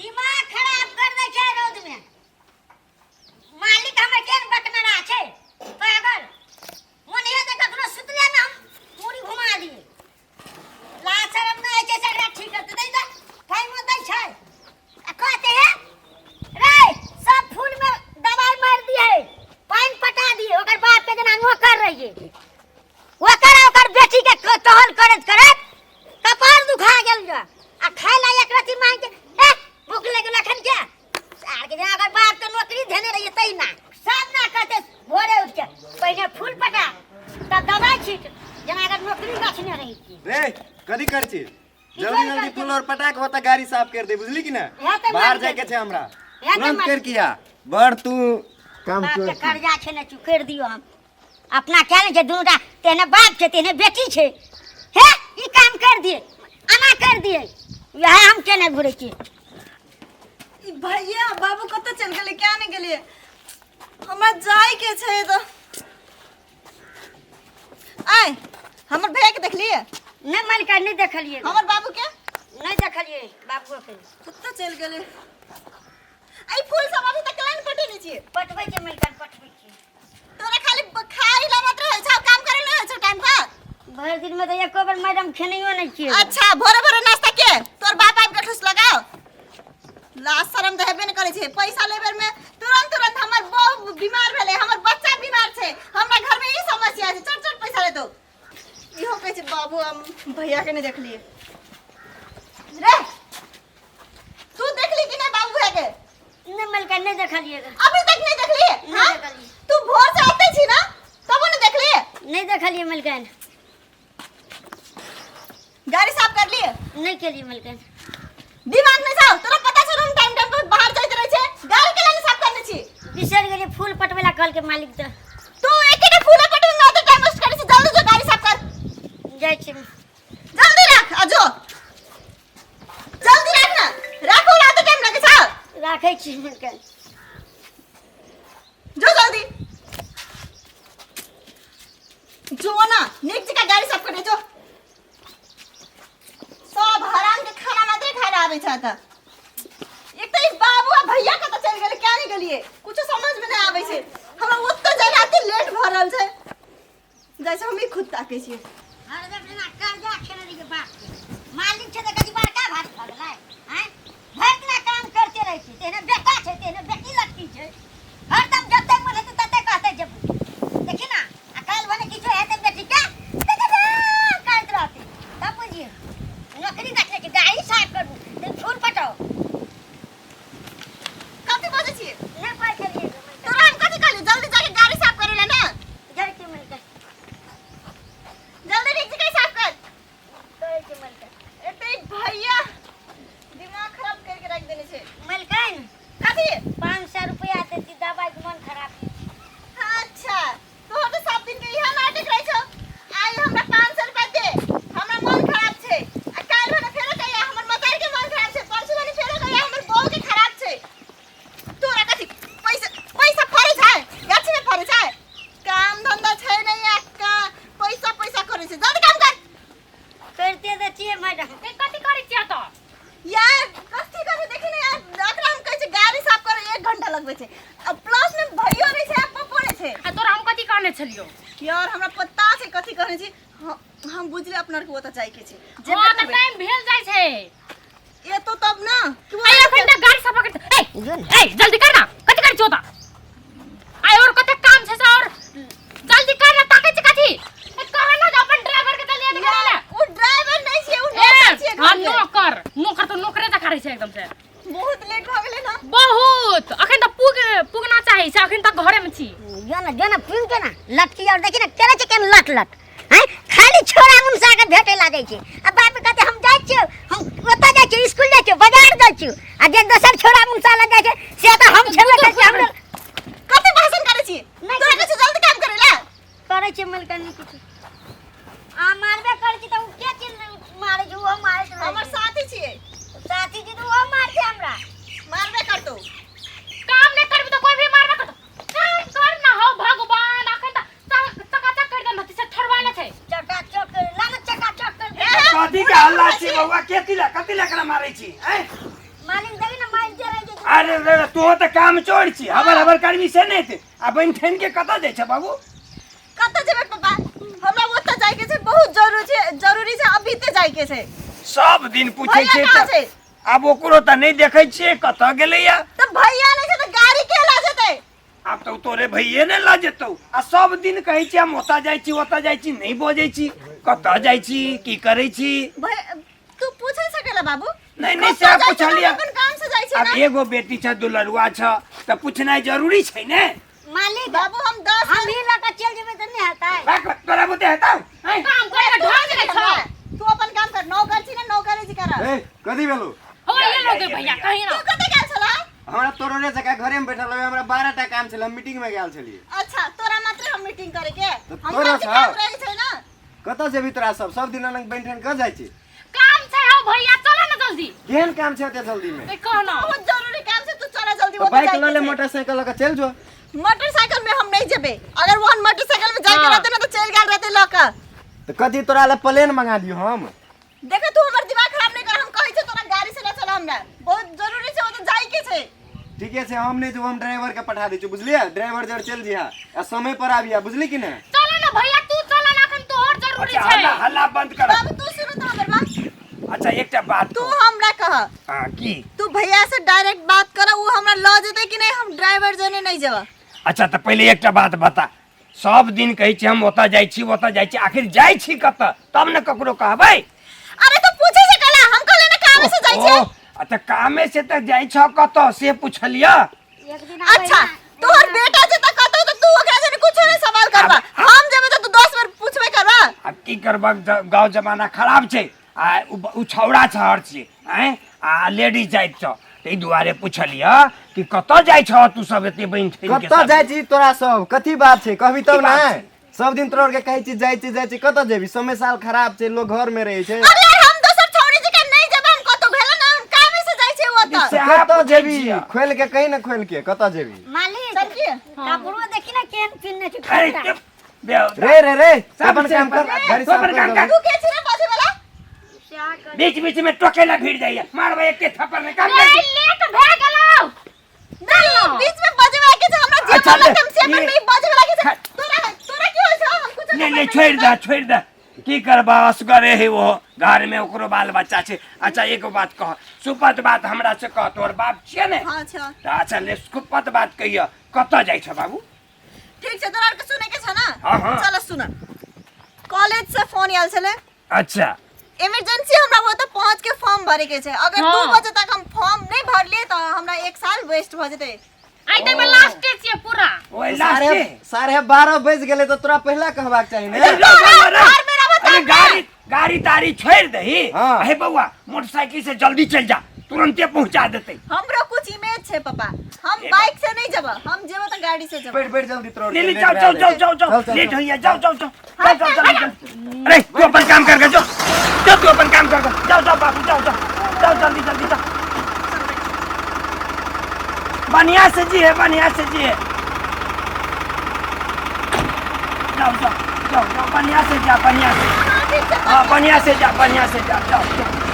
दिमाग खराब कर दै छै रौद में। मालिक हमर केहन बकनरा छै, पागल। मन हे तऽ कखनो सुतले में हम मूड़ी घुमा दिए। लाज शरम नहि होइ छै से एकरा ठीक करतै दै तऽ टाइमो दै छै। आ कहते हे रे सब फूल में दवाई मारि दिए, पानि पटा दिए, ओकर बाप के जेना नौकर रहिए। ओकर आ ओकर बेटी के टहल करैत करैत कपार दुखा गेल जो आ खाय ला एक रति मांग के ए भूख लग गेल अखन के आर के जेना अगर बाप के नौकरी धेने रहिए तै ना सब ना कहते भोरे उठ के पहिने फूल पटा तब दवाई छीट जेना अगर नौकरी रखने रही छी। रे कथी कर छी? जल्दी जल्दी फूल और पटा के होता गाड़ी साफ कर दे, बुझली कि ना? बाहर जाए के छै हमरा। तुरंत कर किया बड़ तू काम बाप के कर्जा छै ने चुकेर दियो। हम अपना क्या नहीं छै, दुनूटा तेहने बाप छै तेहने बेटी छै। हे ई काम कर दिए, आना कर दिए, वएह हम केने घुरै छी। ई भैया बाबू कतऽ चलि गेलै? क्या नहि गेलियै? हमरा जाय के छै तऽ आय हमर भैया के देखलियै? नहि मालिका, नहि देखलियै। हमर बाबू के? नहि देखलियै बाबूओ के। कतऽ चलि गेलै? आई फूल सब अभी तक केना पटेने छियै? पटबै छै मालिका, पटबै छै। तोरा खाली खाइ ला मात्र होइ छौ, काम करे नहि होइ छौ टाइम पर। भरि दिन में तऽ एको बेर मैडम खेनैयो नहि छियै। अच्छा, भोरे भोरे नाश्ता के तोर बाप आबि के ठूस लगाओ। लाज शरम तऽ हेबे नहि करै छै। पैसा लेबे में तुरंत तुरंत हमर बहू बीमार भेलै, हमर बच्चा बीमार छै, हमरा घर में ई समस्या छै, चट चट पैसा लेतौ। इहो कहै छै बाबू हम भैया के नहि देखलियै रे। तू देखली कि नहीं बाबू भैया के? नहि मलका, नहि देखलियै। अभी तक नहीं देखली? नहीं। हाँ? देखलियै। तू भोर से आते छी ना, तबो नहीं देखली? नहि देखलियै मलकान। गाड़ी साफ कर लिए? नहि केलियै मलकान। दिमाग नहीं छौ तोरा? पता छौ हम टाइम टाइम पर बाहर जाइत रहै छै, गाड़ी के लाइन साफ करने छी। बिसरि गेलियै फूल पटबै ला कहलकै मालिक तऽ। तू एकेटा फूल पटबै में ओते टाइम वेस्ट करै छी? जल्दी जो, गाड़ी साफ कर। जाइ छी। जल्दी राख आ जो, जल्दी राख ना, राखो ना तो टाइम लगे छौ। राखै छी मलकान। जो जल्दी जो ना, नीक जकाँ गाड़ी साफ करे जो। सब हराम के खाना मात्रे खाए आबै छ तऽ। एक तऽ ई बाबू आ भैया कतऽ चलि गेलै, क्या नहि गेलियै, कुछो समझ में नहि आबै छै हमरा। ओतऽ जाय एते लेट भऽ रहल छै, जाइ छै हमही खुद ताकै छियै। हरदम जेना कर्जा खेने रहियै बाप के। मालिक छै तऽ कथी बड़का भारी भऽ गेलै आँय? भरि दिना काम करते रहै छै, तेहने बेटा छै तेहने बेटी लटकी छै, हरदम जते मन हेतै तते कहतै जेबू। देखी ना, आ काल्हि भने किछो हेतै बेटीके करैत रहतै। तब बुझियौ नौकरी रखने छै, गाड़ी साफ करू तऽ फूल पटाउ। कथी बजै छियै? नहि पढ़ छलियै। तोरा हम कथी कहलियै? जल्दी जाके गाड़ी साफ करे ले ना। जाइ छी मिलके। जल्दी नीक जकाँ साफ कर। कहै छी मलकान। एते ई भैया दिमाग खराब करके राखि देने छै। मलकान। कथी? 500 रुपया देती, दबाइके मन खराब। अच्छा, तोहर तऽ सब दिन के इएह नाटक रहै छौ। आइ हमरा 500 रुपया दे, हमरा मन खराब छै, आ काल्हि भने फेरो कहिया हमर मतारी के मन खराब छै, परसू भने फेरो कहिया हमर बहू के खराब छै। तोरा कथी पैसा पैसा फरै छै? गाछी में फरै छै? काम धंधा छै नहीं आ का पैसा पैसा करै छै। जल्दी काम कर। करिते तऽ छियै मैडम। ए, कथी करै छियै तऽ? यार कथी करै देखी ने यार, एकरा हम कहै छै गाड़ी साफ करे, 1 घंटा लगबै छै, आ प्लस में भैयो रहै छै आ पप्पो रहै छै। आ तोरा हम कथी कहने छलियौ? यार हमरा पता छै कथी कहने छी। हम बुझले अपना आरके ओतऽ जाइके छै। जेबे हाँ तऽ करबै। टाइम भेल जाइ छै। एतो तब ना कि ए अखन तक गाड़ी साफ कर। ए ए, जल्दी कर ना, कथी करै छियौ तऽ? आइ और कते काम छै से, और जल्दी कर ना, ताकै छै कथी? ए, कह ना जे अपन ड्राइवर के जल्दी जल्दी करे ला। ओ ड्राइवर नहीं छियै, ओ ए नौकर छियै हाँ घर के। नौकर, नौकर तऽ नौकरे जकाँ रहै छै एकदम से। बहुत लेट भऽ गेलै ना। बहुत, अखन तऽ पुग पुगना चाही से, अखन तक घरे में छी। जो ना, जो ना, पिन के ना लटकी और देखी ना केना छै केना लट लट हैं, खाली छोरा मुनसा के भेटे लागै छै। आ बाप कहते हम जाइ छियौ, हम ओतऽ जाइ छियौ, स्कूल जाइ छियौ, बाजार जाइ छियौ, आ जे दोसर छोरा मुनसा लग जाइ छै से तऽ हम छेबे करै छियै। हमरा कथी भाषण करै छी? नहि। तोरा कहै छै जल्दी काम करै ला। करै छियै मलकनी किछु आ मारबे करै छी तऽ ओ के चीज मारै छै? ओहो मारै छै। हमर साथी छियै। साथी छी तऽ ओहो मारतै हमरा। मारबे करतौ। काम नहि करबी तऽ कोई भी मारबे करतौ। काम कर ना हो भगवान, अखन तऽ चकाचक कर देन से ठरवाने छै। चकाचक कर ला ना, चकाचक कर दे। कथी के हल्ला छी बौआ? के तिला कथी ला एकरा मारै छी? आँय मालिक, देखी ना अरे रे तू तऽ काम चोर छी, हबर हबर करबी से नहि हेतै। आ बनि ठनि के कतऽ जाइ छै बाबू? कतऽ जेबै पापा, हमरा ओतऽ जाय के छै, बहुत जरूरी छै, जरूरी छै, अभी ते जाय के छै। सब दिन पूछै भैया छियै कहाँ तऽ छै? आब ओकरो तऽ नहि देखै छियै कतऽ गेलैया। तऽ भैया नहि छै तऽ गाड़ी के लऽ जेतै? आब तऽ तोरे भैये ने लऽ जेतौ। आ सब दिन कहै छी हम ओतऽ जाइ छी ओतऽ जाइ छी, नहि बजै छी कतऽ जाइ छी की करै छी। तू पूछै सकेला बाबू? नहि नहि, कतऽ से जाइ छी? पुछलियै। हम अपन काम से जाइ छी आब ना। एगो बेटी छ, दुलरुआ छ, तऽ पूछनाइ जरूरी छै ने। मालिक बाबू हम 10 हम ही लऽ कऽ चलि जेबै तऽ नहि हेतै? बाक, तोरा बुते हेतौ? हैं? काम करे के ढंग नहि छौ। तू अपन काम कर, नौकर छी ना, नौकरी जी कर। ए, कथी भेलो? हो ये लोग भैया कहीं तू ना। कतऽ गेल छला? हमरा तोरे जकाँ घरे में बैठल रहे, हमरा 12 टा काम छल, हम मीटिंग में गेल छलियै। अच्छा, तोरा मात्र हम मीटिंग करे के? तऽ हम तोरा काम छौ। रहै छै ना। कतऽ जेबही तोरा सब? सब दिन अनंग बनि ठनि कऽ जाइ छी। काम छै हौ भैया, चल ना जल्दी। केहन काम छै एते जल्दी में? ए कह ना। बहुत जरूरी काम छै, तू चला जल्दी। तऽ ओतऽ बाइक जाइके लऽ ले, छै। मोटरसाइकिल लऽ कऽ चलि जो। मोटरसाइकिल में हम नहीं जेबे, अगर वहन मोटरसाइकिल में जाके हाँ। रहते ना तो चल गेल रहते लऽ कऽ। तऽ कथी तोरा लए प्लेन मंगा दियौ हम? देखो, तू हमर दिमाग खराब नहीं कर, हम कहै छै तोरा गाड़ी से ना चला, हमरा बहुत जरूरी छै, ओतऽ जाय के छै। ठीके छै, हम नहि जेबो, हम ड्राइवर के पठा दै छियौ, बुझलियै? ड्राइवर जर चलि जइहा आ समय पर आबिहा, बुझली कि नहि? चल ना भैया, तू चल ना, अखन तोहर जरूरी अच्छा छै। हल्ला हल्ला बंद कर। बाबू तू सुन तो हमर बात। अच्छा एकटा बात तू कह। हमरा कह। हाँ, की? तू भैया से डायरेक्ट बात कर, उ हमरा ल जेतै कि नहीं? हम ड्राइवर जने नहीं जेबा। अच्छा तऽ पहिले एकटा बात बता, सब दिन कहै छी हम ओतऽ जाइ छी ओतऽ जाइ छी, आखिर जाइ छी कतऽ तब ने ककरो कहबै? अरे तू पूछे से कला, हम कहले ना कामे से जाइ छै। ओ, आ तऽ कामे से तऽ जाइ छह कतऽ से पुछलियह? एक दिन आबै अच्छा ना, तोहर बेटा जेता कतौ तऽ तू ओकरा जने कुछो नहीं सवाल करबा, हम जेबै तऽ तू 10 बार पूछबे करबा। आब की करबक, गाँव जमाना खराब छै आ उ छौड़ा छहर छियै, आँय, आ लेडीज जाइत छौ, ताहि दुआरे पुछलियह कि कतऽ जाइ छह तू सब एते बनि ठनि के कतऽ सब? जाइ छी तोरा सब? कथी बात छै, कहबी तब की बात ने? छै? सब दिन तोरा के कहै छी जाइ छी जाइ छी, कतऽ जेबी? समय साल खराब छै, लोग घर में रहै छै। अरे यार, हम दोसर छौड़ी जकाँ नहीं जेबै, हम कतौ भेल ना, हम कामे से जाइ छै ओतऽ। सएह कतऽ पुछै जेबी? छियह। खोलि के कही ने, खोलि के कतऽ जेबी? मालिक चल की कपड़ो देखी ना केहन पिन्हने छै अरे कपड़ा। चुप, बेहुदा। रे रे रे, सब अपन छै, काम कर, अपन- गाड़ी साफ अपन कर काम जल्दी। कर। तू के छी रे बजे वाला? सएह कर। बीच बीच में टोकेला भिड़ जाइए, मारबै एके थप्पड़ में काम ए कर। लेट भए गेलौ। नहीं, बीच में बजे वाला के छै, हमरा जे अच्छा, मन लगतै हम से ये- करबै, बजे वाला के छै। खा- तोरा तोरा की होइ छौ? हम कुछो नहीं नहीं, छोड़ दे छोड़ दे, की करबा, असगरे है वो, घर में ओकरो बाल बच्चा छै। अच्छा एगो बात कह, सुपत बात हमरा से कह, तोहर बाप छियै ने? हां छै। तऽ अच्छा ले, सुपत बात कहिय, कतऽ जाइ छ बाबू? ठीक छै, तोरा आर के सुनै के छ ना? हाँ, हाँ। चल सुन, कॉलेज से फोन आयल छले। अच्छा। इमरजेंसी हमरा ओतऽ पहुंच के फॉर्म भरे के छै, अगर हाँ। 2 बजे तक हम फॉर्म नहीं भरलिए तऽ हमरा 1 साल वेस्ट भऽ जेतै। आइ तऽ लास्ट डे छियै पूरा। ओए लास्ट साढ़े 12:30 बजि गेलै तऽ तोरा पहिला कहबाक चाही ने। अरे लो, लो, लो, घर में रहबो अरे तब ना। गाड़ी गाड़ी ताड़ी छोड़ दही। हाँ। हे बउआ, मोटरसाइकिल से जल्दी चल जा, तुरंते पहुंचा देते। हमरो कुछ इमेज छै पापा, हम ए बाइक से नहीं जेब, हम जेब तऽ गाड़ी से जेब। बैठ बैठ जल्दी, तोरा ले ले, लेट जाओ भए जाओ जाइ जाओ छै। जाओ जाओ, चल, चल, लेट चल। होइया, जाओ जाओ जाओ जाओ जाओ जल्दी जल्दी। अरे तू अपन काम कर के जाओ जाओ, तू अपन काम कर के जाओ जाओ बाबू, जाओ जाओ जाओ जल्दी जल्दी जाओ, बढ़िया से जी है, बढ़िया से जी है, जाओ जाओ जाओ जाओ, बढ़िया से जा, बढ़िया से, हाँ बढ़िया से जा, बढ़िया से जा, जाओ जाओ।